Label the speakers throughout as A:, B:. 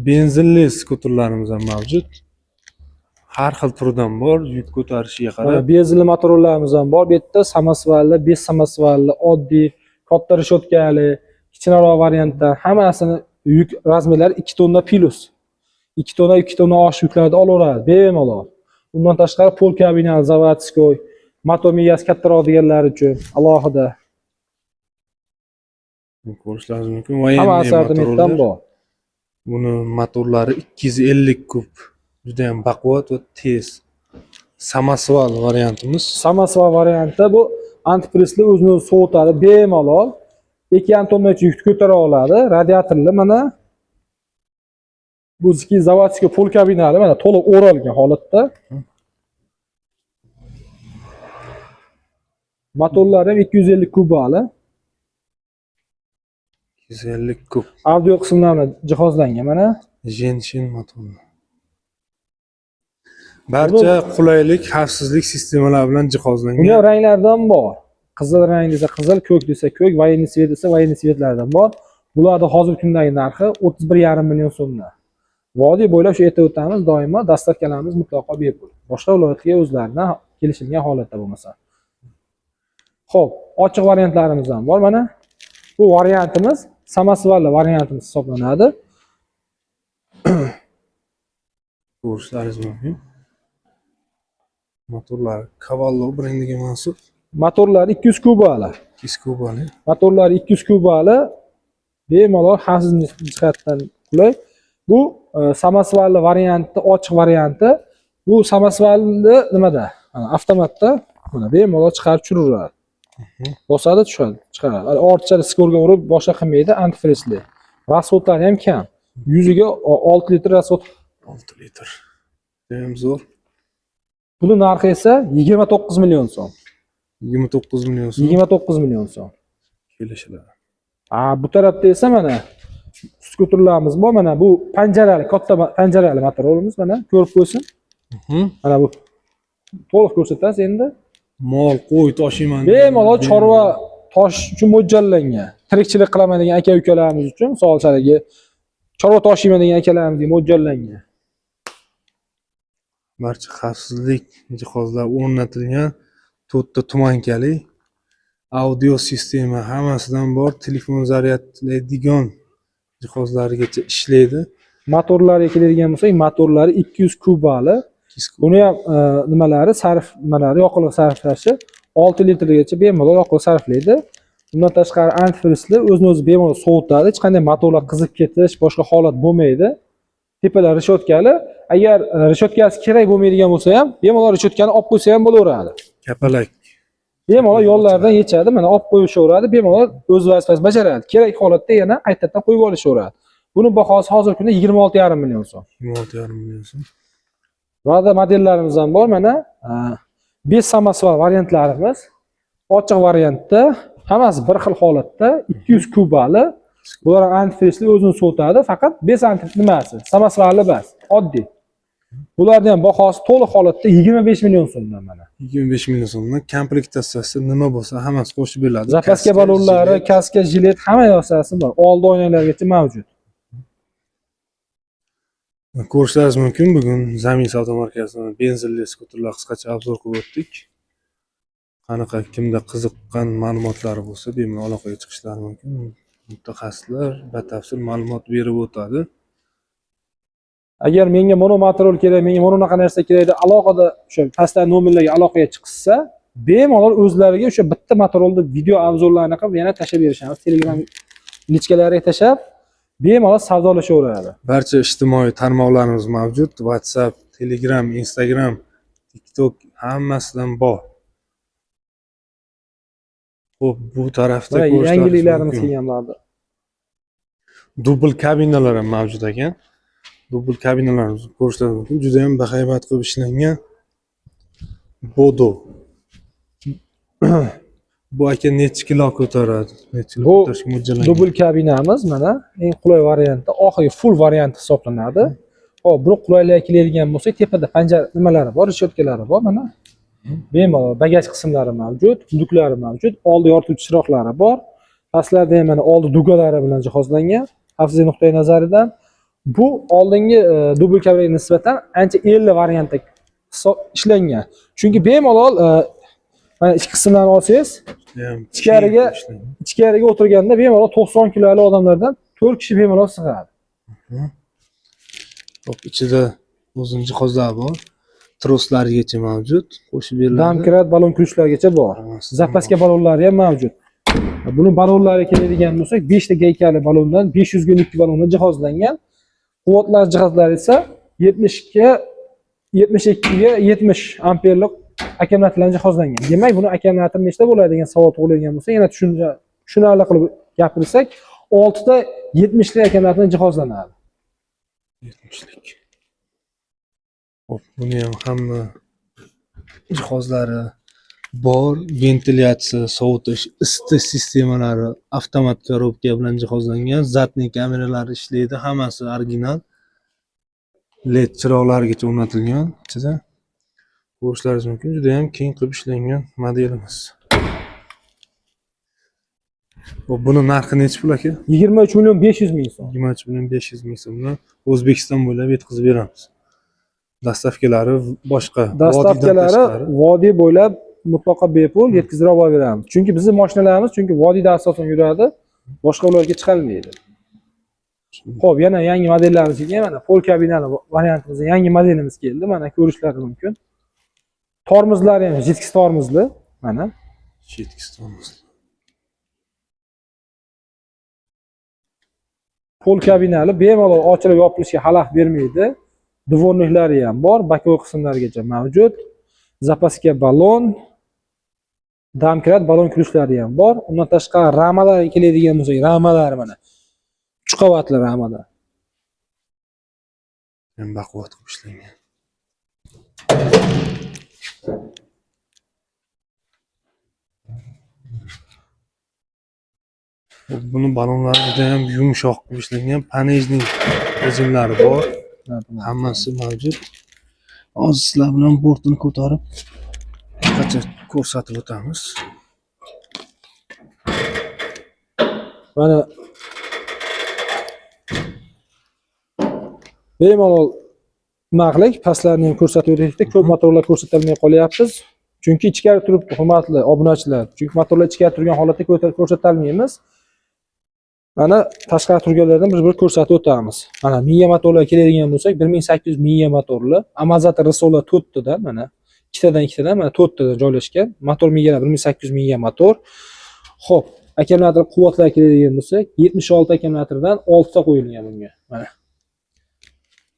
A: Benzinli skuterlarimiz ham mavjud. Har xil turidan bor, yuk ko'tarishiga
B: Mana
A: qarab.
B: Benzinli motorlarimiz ham bor. Bu yerda samosvalli, 5 samosvalli, oddiy, katta reshotkali, kichkinaroq variantdan hammasini yuk razmerlari 2 tonna plus. 2 tonna, 2 tonna oshiq yuklarni olaveradi bemalol. Undan tashqari пол kabinali заводской, motor miyasi kattaroq deganlar uchun alohida
A: Ko'rishlaringiz mumkin.
B: hamma
A: Военный
B: assortimentdan
A: motorlar.
B: bor.
A: Buni motorlari 250 kub. Juda ham baquvvat va tez. Samosval variantimiz.
B: Samosval variantda bu antifrizli, o'zini o'zi sovutadi bemalol. 2,5 tonnagacha yukni ko'tara oladi. Radiatorli mana. Buzniki заводской пол kabinali, mana, to'liq o'ralgan holatda. Motorlari ham 250 kubali.
A: 250 kub.
B: Audio qismlari bilan jihozlangan mana.
A: Jenshin motori. Barcha qulaylik, xavfsizlik sistemalari bilan
B: Buni
A: jihozlangan.
B: Ranglaridan bor. Qizil rang desa qizil, ko'k desa ko'k, военный цвет desa военный цвет lardan bor. Bularni hozirgi kundagi narxi 31,5 million so'mdan. Vodiy bo'ylab shu aytib o'tamiz, doimo доставка larimiz mutlaqo bepul. Boshqa viloyatga o'zlaridan kelishilgan holatda bo'lmasa. Xo'p, ochiq variantlarimiz ham bor mana. Bu variantimiz samosvalli variantimiz hisoblanadi.
A: Ko'rishlaringiz mumkin. Motorlar Cavallo brendiga mansub.
B: Motorlari 200 kubali.
A: 200 kubali.
B: Motorlari 200 kubali, bemalol xavfsizlik jihatdan qulay. Bu samosvalli varianti, ochiq varianti. Bu samosvalli nimada? Mana, avtomatda mana bemalol chiqarib tushiraveradi. Bosadi, tushadi, chiqaradi. Hali ortiqcha skorga urib boshqa qilmaydi, antifrizli. Расход lari ham kam. Yuziga 6 litr расход.
A: 6 litr. Judayam zo'r.
B: Buni narxi esa 29 million so'm.
A: 29 million so'm.
B: 29 million so'm.
A: Kelishiladi.
B: A, bu tarafda esa mana skuterlarimiz bor. Mana bu panjarali, katta panjarali motorimiz, mana ko'rib qo'ysin. Mana bu to'liq ko'rsatasiz endi.
A: Mol, qo'y toshiyman.
B: Bemalol chorva tosh uchun mo'ljallangan. Tirikchilik qilaman degan aka ukalarimiz uchun, misol haligi chorva toshiyman degan akalarimizga mo'ljallangan.
A: Barcha xavfsizlik jihozlari o'rnatilgan, to'rtta tumankali audio sistema hammasidan bor, telefon zaryadlaydigan jihozlarigacha ishlaydi.
B: Motorlariga keladigan bo'lsak, motorlari 200 kubali. Buni ham nimalari, sarf nimalari, yoqilg'i sarflashi 6 litrgacha bemalol yoqilg'i sarflaydi. Bundan tashqari antifrizli, o'zini o'zi bemalol sovutadi. Hech qanday motorlar qizib ketish, boshqa holat bo'lmaydi. Tepalar reshotkali. Agar reshotkasi kerak bo'lmaydigan bo'lsa ham, bemalol reshotkani olib qo'ysa ham bo'laveradi.
A: Kapalak.
B: Bemalol yo'llardan yechadi, mana olib qo'yishaveradi, bemalol o'z vazifasini bajaradi. Kerak holatda yana qaytadan qo'yib olishaveradi. Buni bahosi hozirgi kunda 26,5 million so'm.
A: 26,5 million so'm.
B: Vada modellarimiz ham bor mana. 5 samosval variantlarimiz. Ochiq variantda hammasi bir xil holatda 200 kubali. Bular antifrizli, o'zini sovutadi, faqat 5 anti nimasi, samosvalli bas, oddiy. Bularning ham bahosi to'liq holatda 25 million so'mdan mana.
A: 25 million so'mdan komplektatsiyasi nima bo'lsa hammasi qo'shib beriladi.
B: Zapaska
A: Kaska,
B: ballonlari,
A: jilet.
B: Kaska, jilet, hamma narsasi bor. Oldi oynalargacha mavjud.
A: Ko'rishlaringiz mumkin, bugun Zamin savdo markazidan benzinli skuterlar qisqacha обзор qilib o'tdik. Qanaqa kimda qiziqqan ma'lumotlari bo'lsa, bemalol aloqaga chiqishlari mumkin. Mutaxassislar batafsil ma'lumot berib o'tadi.
B: Agar menga mono motorol kerak, menga mana bunaqa narsa kerak deb alohida o'sha pastdagi nomerlarga aloqaga chiqishsa, bemalol o'zlariga o'sha bitta motorolni video обзор larini qilib yana tashlab berishamiz. Telegram личка lariga tashlab, bemalol savdolashaveradi.
A: Barcha ijtimoiy tarmoqlarimiz mavjud. WhatsApp, Telegram, Instagram, TikTok hammasidan bor. Xo'p, bu tarafda
B: Mana
A: ko'rishlaringiz
B: yangiliklarimiz
A: mumkin.
B: kelgan bularda.
A: Dubl kabinalar ham mavjud ekan. Dubl kabinalarimizni ko'rishlaringiz mumkin. Juda ham bahaybat qilib ishlangan. Bodo. Bu aka necha kilo ko'taradi? Necha kilo
B: Bu
A: ko'tarishga mo'ljallangan?
B: Dubl kabinamiz mana eng qulay varianti, oxirgi full variant hisoblanadi. Xo'p, buni qulayligiga keladigan bo'lsak, tepada panjara nimalari bor, reshotkalari bor mana. Bemalol bagaj qismlari mavjud, lyuklari mavjud, oldi yorituvchi chiroqlari bor. Pastlarda ham mana oldi дуга lari bilan jihozlangan. Xavfsizlik nuqtai nazaridan. Bu oldingi dubl kabinaga nisbatan ancha elli variantda ishlangan. Chunki bemalol mana ichki qismlarni olsangiz, ichkariga o'tirganda bemalol 90 kiloli odamlardan 4 kishi bemalol sig'adi.
A: Hop, ichida o'zining jihozlari bor. Troslargacha mavjud, qo'shib beriladi.
B: Domkrat, balon ключlargacha bor. Zapaska balonlari ham mavjud. Buni balonlari keladigan bo'lsak, 5 ta gaykali balondan 500 ga 2 balondan jihozlangan. Quvvatlash jihozlari esa 72 ga 70 amperlik akkumulyator bilan jihozlangan. Demak, buni akkumulyatori nechta bo'ladi degan savol tug'ilgan bo'lsa, yana tushunarli qilib gapirsak, 6 ta 70 lik akkumulyator bilan jihozlanadi.
A: 70lik. Hop, buni ham hamma jihozlari bor, ventilyatsiya, sovutish, isitish sistemalari, avtomat korobka bilan jihozlangan, zadniy kameralari ishlaydi, hammasi original. LED chiroqlargacha o'rnatilgan ichida. Ko'rishlaringiz mumkin, juda ham keng qilib ishlangan modelimiz. Hop, buni narxi necha pul aka?
B: 23 million 500 ming so'm.
A: 23 million 500 ming so'mdan O'zbekiston bo'ylab yetkazib beramiz. Dastavkalari boshqa.
B: Dastavkalari vodiy bo'ylab mutlaqo bepul yetkazib olib beramiz. Chunki bizning mashinalarimiz chunki vodiyda asosan yuradi, boshqa viloyatga chiqolmaydi. Xo'p, yana yangi modellarimiz kelgan. Mana pol kabinali variantimizda yangi modelimiz keldi. Mana ko'rishlari mumkin. Tormozlari ham jetkis tormozli, mana
A: jetkis tormozli.
B: Pol kabinali bemalol ochilib yopilishiga xalaqit bermaydi. Dvorniklari ham bor, bakoy qismlarigacha mavjud. Zapaska balon, domkrat balon ключlari ham bor. Undan tashqari ramalarga keladigan bo'lsak, ramalari mana 3 qavatli ramada.
A: Ham baquvvat qilib ishlangan. Buni balonlari juda ham yumshoq qilib ishlangan, panejning rejimlari bor. Hammasi mavjud. Hozir sizlar bilan bortini ko'tarib qisqacha ko'rsatib o'tamiz.
B: Mana bemalol nima pastlarni ham ko'rsatib o'tdik. Ko'p motorlar ko'rsatilmay qolyapmiz. Chunki ichkari turibdi, hurmatli obunachilar. Chunki motorlar ichkari turgan holatda ko'rsatalmaymiz. Mana tashqari turganlardan bir-bir ko'rsatib o'tamiz. Mana miya motorlar keladigan bo'lsak, 1800 miya motorli, Amazata Risola 4 tadan mana ikkitadan mana 4 tadan joylashgan. Motor miyalar 1800 miya motor. Xo'p, akkumulyator quvvatlari keladigan bo'lsak, 76 akkumulyatordan 6 ta qo'yilgan bunga. Mana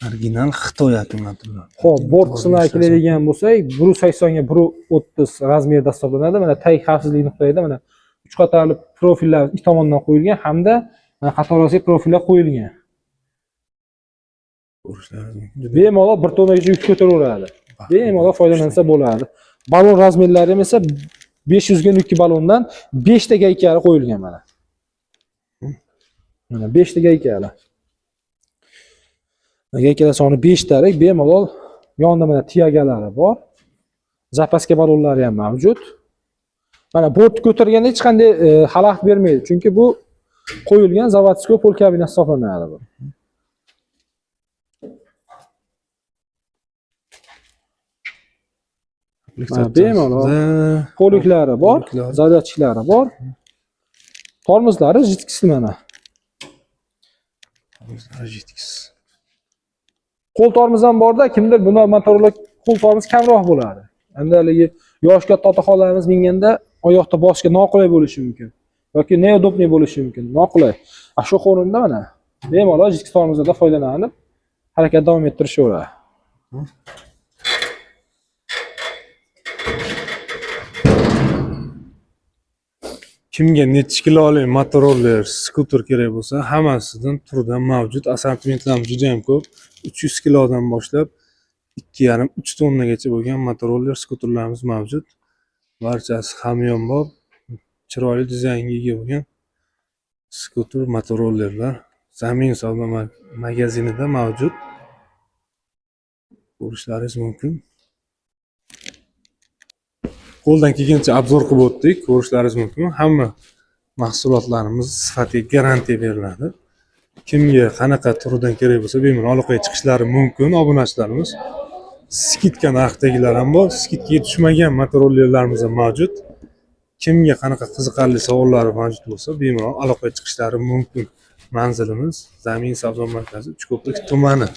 A: original Xitoy akkumulyatorlari.
B: Xo'p, bort qismlariga keladigan bo'lsak, 180 ga 130 razmerda hisoblanadi. Mana tag xavfsizlik nuqtaida mana 3 qatorli profillar ikki tomondan qo'yilgan hamda mana qatorasiga profillar qo'yilgan. Bemalol 1 tonnagacha yuk ko'taraveradi. Bemalol foydalansa bo'ladi. Balon razmerlari esa 500 ga 2 balondan 5 ta gaykali qo'yilgan mana. Mana 5 ta gaykali. Gaykalar soni 5 talik, bemalol yonida mana tiyagalari bor. Zapaska balonlari ham mavjud. Mana bort ko'targanda hech qanday xalaqit bermaydi, chunki bu qo'yilgan zavodskoy pol kabina hisoblanadi bu. Bemalol poliklari bor, zaryadchiklari bor. Tormozlari jitkisi mana.
A: Tormozlari jitkisi.
B: Qo'l tormoz ham borda, kimdir buni motorlar qo'l tormoz kamroq bo'ladi. Endi haligi yosh katta otaxonlarimiz minganda oyoqda bosishga noqulay bo'lishi mumkin yoki neudobniy bo'lishi mumkin, noqulay. Shu o'rinda mana bemalol jitkis tormozlardan foydalanib harakat davom ettirishaveradi.
A: Kimga necha kilolik motoroller, skuter kerak bo'lsa, hammasidan turidan mavjud. Assortimentlarimiz juda ham ko'p. 300 kilodan boshlab 2,5-3 tonnagacha bo'lgan motoroller, skuterlarimiz mavjud. Barchasi hamyonbop, chiroyli dizaynga ega bo'lgan skuter, motorollerlar Zamin savdo magazinida mavjud. Ko'rishlaringiz mumkin. Qo'ldan kelgancha obzor qilib o'tdik, ko'rishlaringiz mumkin. Hamma mahsulotlarimiz sifatiga garantiya beriladi. Kimga qanaqa turidan kerak bo'lsa, bemalol aloqaga chiqishlari mumkin obunachilarimiz. Скидка narxdagilar ham bor, скидка ga tushmagan motorollerlarimiz ham mavjud. Kimga qanaqa qiziqarli savollari mavjud bo'lsa, bemalol aloqaga chiqishlari mumkin. Manzilimiz Zamin savdo markazi, Uchko'prik tumani.